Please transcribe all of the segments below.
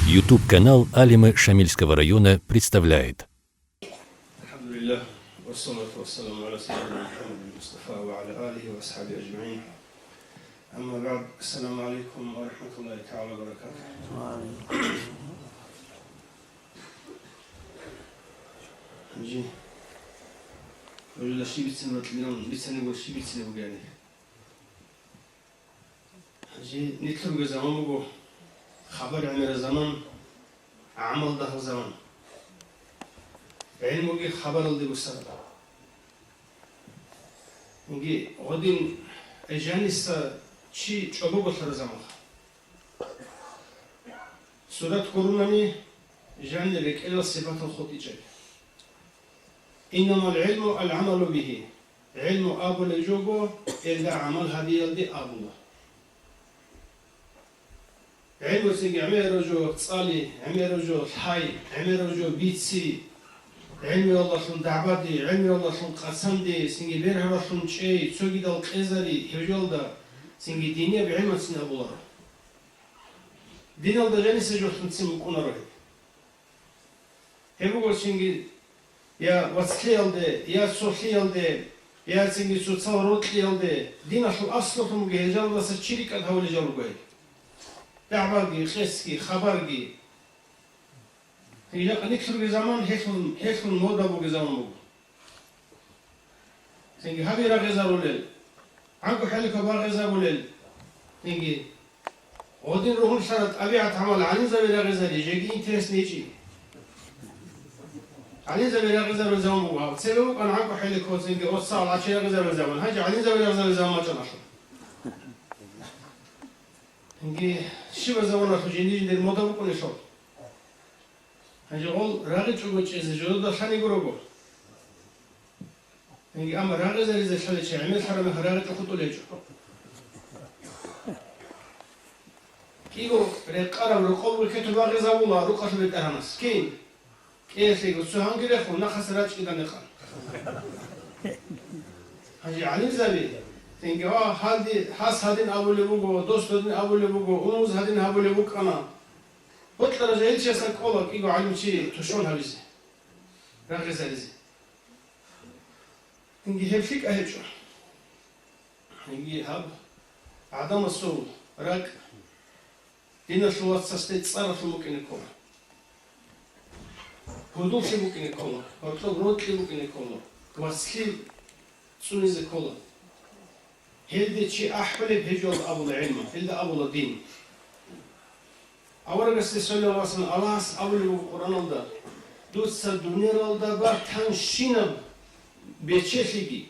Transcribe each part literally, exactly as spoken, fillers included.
YouTube-канал Алимы Шамильского района представляет. الحمد لله، والصلاة والسلام على سيدنا محمد المصطفى وعلى آله وأصحابه أجمعين. أما بعد، السلام عليكم ورحمة الله تعالى وبركاته. Гьанже, нужеда щиб бицин батилан, бицани гуро щиб бицине бугебали. Гьанже нилъерго заман буго, хабар гӀемераб заман, гӀамал дагьаб заман. ГӀелмуги хабаралде бусараб. Инги гъодин жаниса чи чӀобого лъараб заман. Сурат гурунани жанир рекӀелал сипатал хутӀичӀеб. Иннамал гӀилму ал-гӀамалу бигьи. ГӀилму абулеб жого, элда гӀамал гьабиялде абула. ГӀилмуцинги гӀемераб жо цӀали, гӀемераб жо лъай, гӀемераб жо бици, гӀелмиялдалъун дагӀбади, гӀелмиялдалъун къацанди, цинги бергьаралъун чӀей, цогидал къезари, гьеб жолда цинги динияб гӀилмуцин абуларо. Диналда жаниса жолъун цин букӀунаро гьеб. Гьеб буго цинги я вацлъиялде, я цолъиялде, я цинги цоцал рокьиялде, диналъул аслулъун буго гьел жалдаса чи рикӀкӀад гьавулел жал руго гьел. ДагӀбаги, къецги, хабарги. Цинги жакъа нилъерги заман гьелъул, гьелъул мода бугеб заман буго. Цинги гьабе рагъизарулел, гӀанкӀ хӀалихьа багъизабулел. Цинги гъодин ругьунлъараб тӀабигӀат гӀамал гӀалимзаби рагъизари, жеги интересный гьечӀищ. ГӀалимзаби рагъизарулел заман буго гьаб. Цебе букӀана гӀанкӀ хӀалихьа цинги оцал гӀачи рагъизарулел заман. Гьанже гӀалимзаби рагъизарулел заман бачӀана. Цинги щибаб заманалъ жиндир-жиндир мода букӀунелъул. Гьанже гъол рагъичӀого чӀезе жодода лъани гурого. Гьанже амма рагъизаризе лъалел чи гӀемер лъараб мехалъ рагъичӀого хутӀулеб гьечӀо. КӀиго рекъараб рокъоб рекету багъизабула рукъалъул бетӀергьанас. Кин? КӀиялъего цо гьанги рехун, нахъаса рачӀкӀидан рекъан. Гьанже гӀалимзаби, тенги, а, гьалди-, гьас гьадин абулеб буго, дос гьадин абулеб буго, умуз гьадин гьабулеб букӀана. Бокьарав жагьилчиясда кӀола кӀиго гӀалимчи тушман гьабизе, рагъизаризе. Инги гьеб лъикӀа гьечӀо. Инги гьаб гӀадамасул ракӀ диналъул вацасде цӀаралъун букӀине ккола. Гьудуллъи букӀине ккола, гьоркьоб рокьи букӀине ккола, вацлъи цӀунизе ккола. Гьелде чи ахӀулеб гьечӀо абула гӀилму, гьелда абула дин. Аварагасде, саллаллагьу гӀалайгьи ва саллам, Аллагьас абулеб буго Къуръаналда: «Дуца дуниялалда батанщинаб бечелъиги,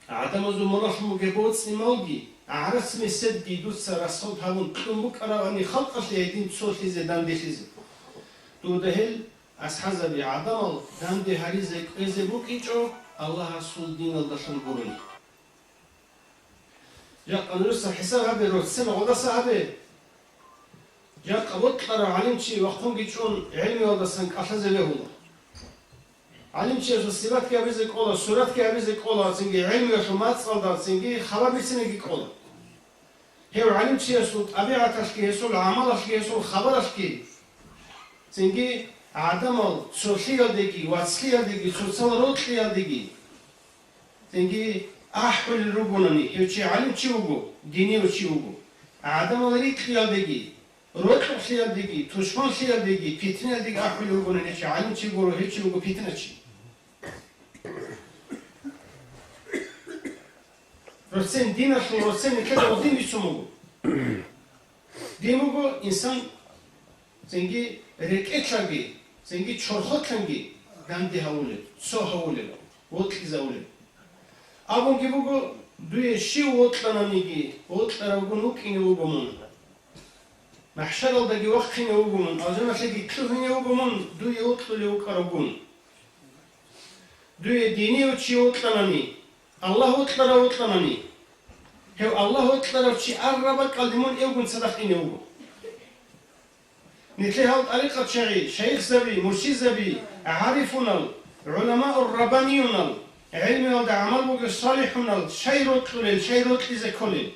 гӀадамазул муралъ бугеб боцӀи-малги, гӀарац-меседги дуца расход гьабун кьун букӀаравани халкъалъе гьедин цолъизе, данделъизе». Дуда гьел асхӀазаби, гӀадамал данде гьаризе кӀвезе букӀинчӀо Аллагьасул диналдалъун гурони. Жакъа нужеца хӀисаб гьабе, рорццина гъодаса гьабе. Жакъа бокьарав гӀалимчи вахъунги чӀун гӀелмиялдасан кӀалъазе бегьула. ГӀалимчиясул сипатги гьабизе кӀола, суратги гьабизе кӀола, цинги гӀелмиялъул мацӀалда, цинги хабар бицинеги кӀола. Гьев гӀалимчиясул тӀабигӀаталъги, гьесул гӀамалалъги, гьесул хабаралъги, цинги гӀадамал цолъиялдеги, вацлъиялдеги, цоцал рокьиялдеги, цинги ахӀулел ругонани, гьев чи гӀалимчи вуго, динияв чи вуго. ГӀадамал рикьиялдеги, рокьукълъиялдеги, тушманлъиялдеги, питнаялдеги ахӀулел ругонани, гьев чи гӀалимчи гуро, гьев чи вуго питначи. Рорцин диналъул, рорцин нилъеда гъодин бицун буго. Дин буго инсан цинги рекӀелъанги, цинги чорхолъанги данде гьавулеб, цо гьавулеб, вокьизавулеб. Абунги буго, дуе щив вокьананиги, вокьаравгун вукӀине вуго мун. МахӀшаралдаги вахъине вуго мун, алжаналъеги лъугьине вуго мун, дуе вокьулев вукӀаравгун. Дуе динияв чи вокьанани, Аллагь вокьарав вокьанани, гьев Аллагь вокьарав чи араб бакӀалде мун эвгун цадахъ ине вуго. Нилъер гьал тӀарикъатчагӀи, шайихзаби, муршидзаби, гӀарифунал, гӀуламаур-раббаниюнал, гӀелмиялда гӀамал бугев салихӀунал щай рокьулел, щай рокьизе кколел?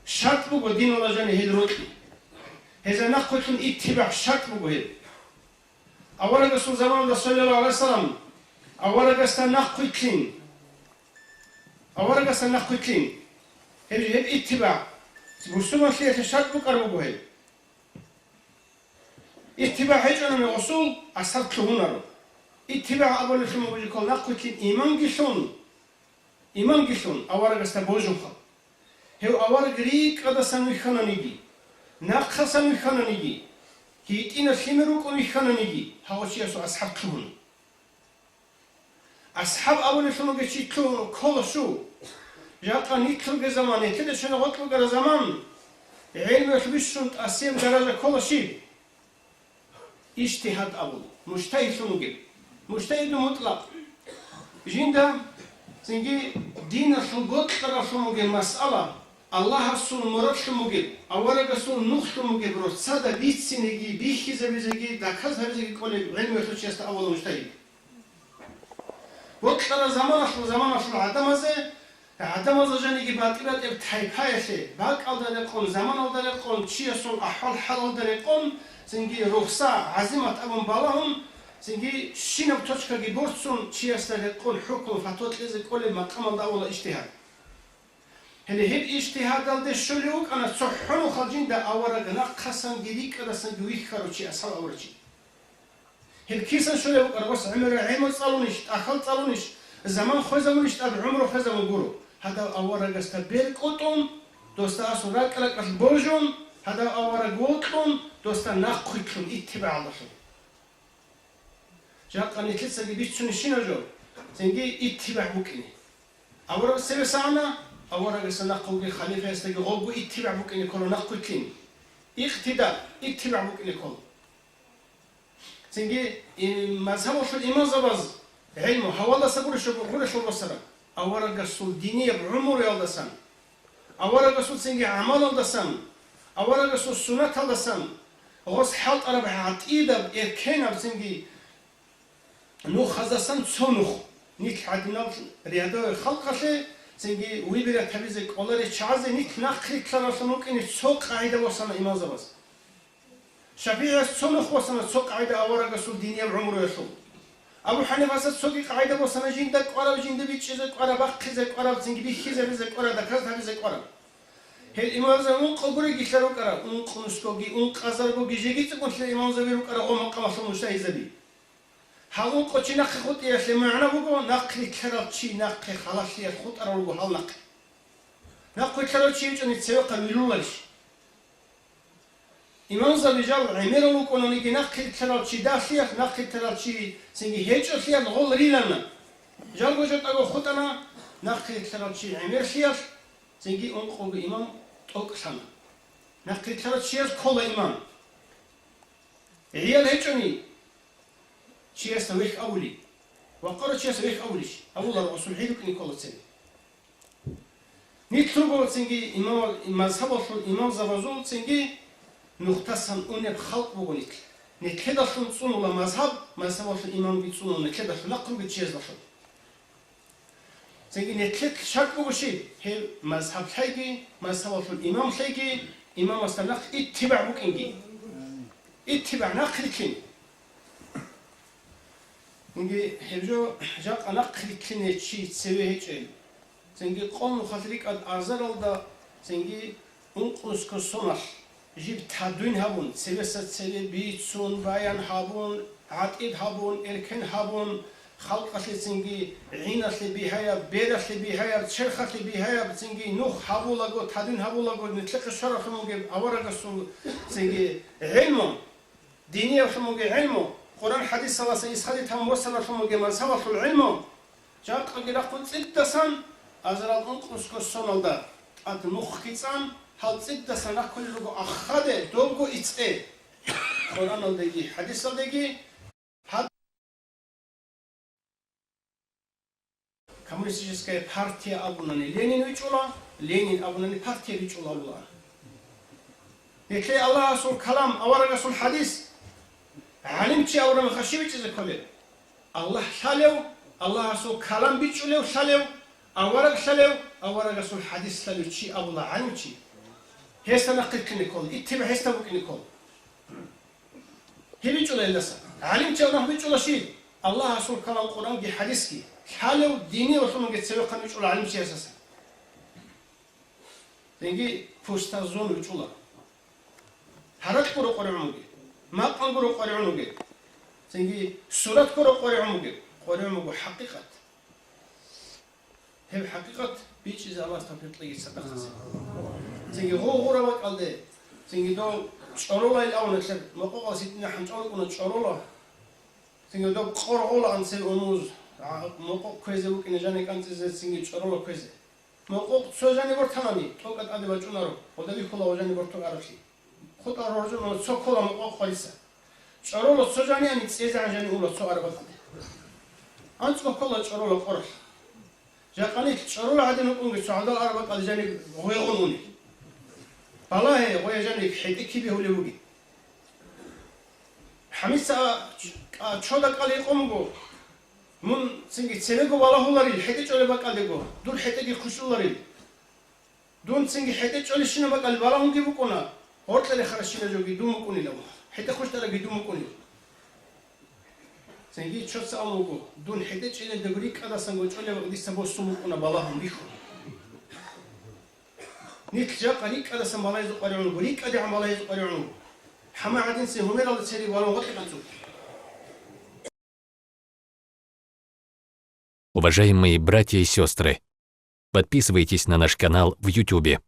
Шарт буго диналда жаниб гьел рокьи. Гьезда нахъвилълъун иттибагӀ шартӀ буго гьеб. Аварагасул заманалда, саллаллагьу гӀалайгьи вассалам, аварагасда нахъвилълъин, аварагасда нахъвилълъин. Гьеб, гьеб иттибагӀ, бусурманлъиялъе шартӀ букӀараб буго гьеб. ИттибагӀ гьечӀони гъосул, асхӀаб лъугьунаро. ИттибагӀ абулеллъун буго жо ккола нахъвилълъин иманги лъун, иманги лъун аварагасда божун хал. Гьев авараг рикӀкӀадасан вихьананиги, нахъасан вихьананиги, гьитӀинаб лъимер рукӀун вихьананиги, гьав чиясул асхӀаб лъугьуна. АсхӀаб абулеллъун вугев чи лъугьун ккола щив? Жакъа нилъерги заман, нилъеда щвана гъоркь букӀараб заман, гӀелмуялъ бищун тӀасияб даража ккола щиб? Ижтигьад абун, мужтагьидлъун вугев. Мужтагьиду мутӀлакъ. Жинда цинги диналъул бокьараллъун вугеб масъала, Аллагьасул мурадлъун бугеб, аварагасул нухлъун бугеб рохсада бицинеги, бихьизабизеги, даказ гьабизеги кӀолеб гӀелмуялъул чиясда абула мужтагьид. Бокьараб заманалъул, заманалъул гӀадамазе, гӀадамазда жаниги батӀи-батӀияб тайпаялъе, бакӀалда рекъон, заманалда рекъон, чиясул ахӀвал-хӀалалда рекъон, цинги рухса, гӀазимат абун балагьун, цинги щинаб точкаги борцун, чиясда рекъон хӀукму-фатва кьезе кӀолеб макъамалда абула ижтигьад. Гьеле гьеб ижтигьадалде щолев вукӀана цохӀо нухал жинда авараг нахъасанги рикӀкӀадасанги вихьарав чи, асхӀаб авараг чи. Гьеб кисан щолеб букӀараб? Гъос гӀемерал гӀелму цӀалунищ, тӀахьал цӀалунищ, заман хвезабунищ, тӀад гӀумру хвезабун гуро. Гьадав аварагасда беркӀутӀун, досда асул ракӀ-ракӀалъ божун, гьадав авараг вокьун, досда нахъвилълъун, иттибагӀалдалъун. Жакъа нилъецаги бицунищина жо, цинги иттибагӀ букӀине. Авараг цевесагӀана, аварагасда нахъ вугев халифаясдаги гъобго иттибагӀ букӀине ккола, нахъвилълъин. Икътида, иттибагӀ букӀине ккола. Цинги, и, мазгьабалъул имамзабаз гӀилму гьавалдаса гурищ гурелъул босара, аварагасул динияб гӀумруялдасан, аварагасул цинги гӀамалалдасан, аварагасул суннаталдасан, гъос хӀалтӀараб гӀатӀидаб, эркенаб цинги нухаздасан цо нух, нилъ гӀадинал рядовый халкъалъе цинги выбирать гьабизе кӀоларел чагӀазе нилъ нахърилълъараллъун вукӀине цо къагӀида босана имамзабаз. ШафигӀияс цо нух босана цо къагӀида аварагасул динияб гӀумруялъул. Абу ХӀанифасда цоги къагӀида босана жинда кӀвараб, жинда бичӀчӀизе кӀвараб, бахъизе кӀвараб, цинги бихьизабизе кӀвараб, даказ гьабизе кӀвараб. Гьел имамзаби ункъо гурегилъа рукӀараб, ункънусгоги, ункъазаргоги жеги цӀикӀкӀунлъи имамзаби рукӀараб гъо-макъамалъул мужтагьидзаби. Гьал ункъо чи нахъе хутӀиялъе магӀна буго, нахърилълъарал чи нахъе халалъиялъ хутӀарал руго гьал нахъе. Нахърилълъарав чи гьечӀони цевехъа вилуларищ? Имамзаби жал гӀемерал рукӀунаниги, нахърилълъарал чи дагьлъиялъ, нахърилълъарал чи цинги гьечӀолъиялъ гъол рилана. Жалго жо тӀаго хутӀана, нахърилълъарал чи гӀемерлъиялъ, цинги ункъого имам тӀокӀлъана. Нахърилълъарав чияс ккола имам. ГӀиял гьечӀони, чиясда вехь авули, вахъарав чиясда вехь авулищ? Авуларо, гъосул гӀи рукӀине ккола цебе. Нилъ руго цинги имамал-, мазгьабалъул имамзабазул цинги нухтасан унеб халкъ буго нилъ. Нилъедалъун цӀунула мазгьаб, мазгьабалъул имамги цӀунула нилъедалъун, нахъ ругел чияздалъун. Цинги нилъер шартӀ буго щиб? Гьев мазгьаблъайги, мазгьабалъул имамлъайги, имамасда нахъ иттибагӀ букӀинги. ИттибагӀ, нахърилълъин. Цинги гьеб жо жакъа нахърилълъине чи цеве гьечӀел. Цинги къо нухалъ рикӀкӀад азаралда, цинги ункънусго соналъ жиб тадвин гьабун, цевеса цеве бицун, баян гьабун, гӀатӀид гьабун, эркен гьабун, халкъалъе цинги гӀиналъе бигьаяб, бералъе бигьаяб, черхалъе бигьаяб, цинги нух гьабулаго, тадвин гьабулаго, нилъехъе щваралъун бугеб аварагасул цинги гӀилму, диниялъун бугеб гӀилму, Къуран-хӀадисалдаса исхаде тавун босаналъун бугеб мазгьабалъул гӀилму, жакъаги рахъун цӀидасан, азарал ункънусго соналда тӀад нухги цӀан, гьал цӀидасан раккулел руго ахаде, добго ицӀе. Къураналдеги, хӀадисалдеги, гьаб-, коммунистическая партия абунани Ленин вичӀула, Ленин абунани партия бичӀула абула. Нилъее Аллагьасул калам, аварагасул хӀадис, гӀалимчи абураб мехалъ щиб бичӀчӀизе кколеб? Аллагь лъалев, Аллагьасул калам бичӀчӀулев лъалев, авараг лъалев, аварагасул хӀадис лъалев чи абула гӀалимчи. Гьесда нахърилълъине ккола, иттибагӀ гьесда букӀине ккола. Гьеб бичӀчӀула гьелдаса. ГӀалимчи абураб мехалъ бичӀчӀула щиб? Аллагьасул калам Къуръанги хӀадисги. Лъалев динияв вугин гьев цевехъан вичӀчӀула гӀалимчиясасан. Цинги пуста зун вичӀчӀула. Гьаракь гуро къваригӀун вугеб, макъан гуро къваригӀун вугеб, цинги сурат гуро къваригӀун вугеб, къваригӀун вуго хӀакъикъат. Гьеб хӀакъикъат бичӀчӀизе Аллагьас тавфикъ кьеги цадахъасе. Цинги гъо гъураб бакӀалде, цинги дов чӀоролайил авнелъер, мокъокъал ситӀина хӀанчӀо рукӀуна чӀорола, цинги дов къоргъолаан цеве унуз, а, мокъокъ кквезе вукӀине жанив кӀанцӀизе цинги чӀорола кквезе. Мокъокъ цо жаниб бортанани, тӀокӀаб тӀаде бачӀунаро, гъода бихьула ва жаниб бортунароблъи. ХутӀа роржуна цо ккола мокъокъ къвариса. ЧӀорола цо жаниани цӀезегӀан жани ула цо араб бакӀалде. АнцӀго ккола чӀорола къоролъ. Жакъа нилъ чӀорола гӀадин вукӀунги цо гӀадал араб бакӀалде жаниб гъойгъун уни. Балагье, гъоя жаниб хӀетӀе киб бегьулеб бугеб. Гьамиса а, а, чода кӀал гьекъон буго. Мун цинги цевего балагьуларил, хӀетӀе чӀолеб бакӀалдего, дур хӀетӀеги хъущтӀуларил. Дун цинги хӀетӀе чӀолебщинаб бакӀалде балагьунги букӀуна, гъоркье рехаращинаб жоги дун букӀунилан, хӀетӀе хъущтӀарабги дун букӀунил. Цинги чоца абун буго, дун хӀетӀе чӀолелдаго рикӀкӀадасанго чӀолеб дица босун букӀуна балагьун бихьун. Нилъ жакъа рикӀкӀадасан балагьизе къваригӀун буго, рикӀкӀадегӀан балагьизе къваригӀун буго. ХӀама гӀадинцин гьумералда цере балагьун гъоркье къанцӀун. Уважаемые братья и сестры, подписывайтесь на наш канал в Ютубе.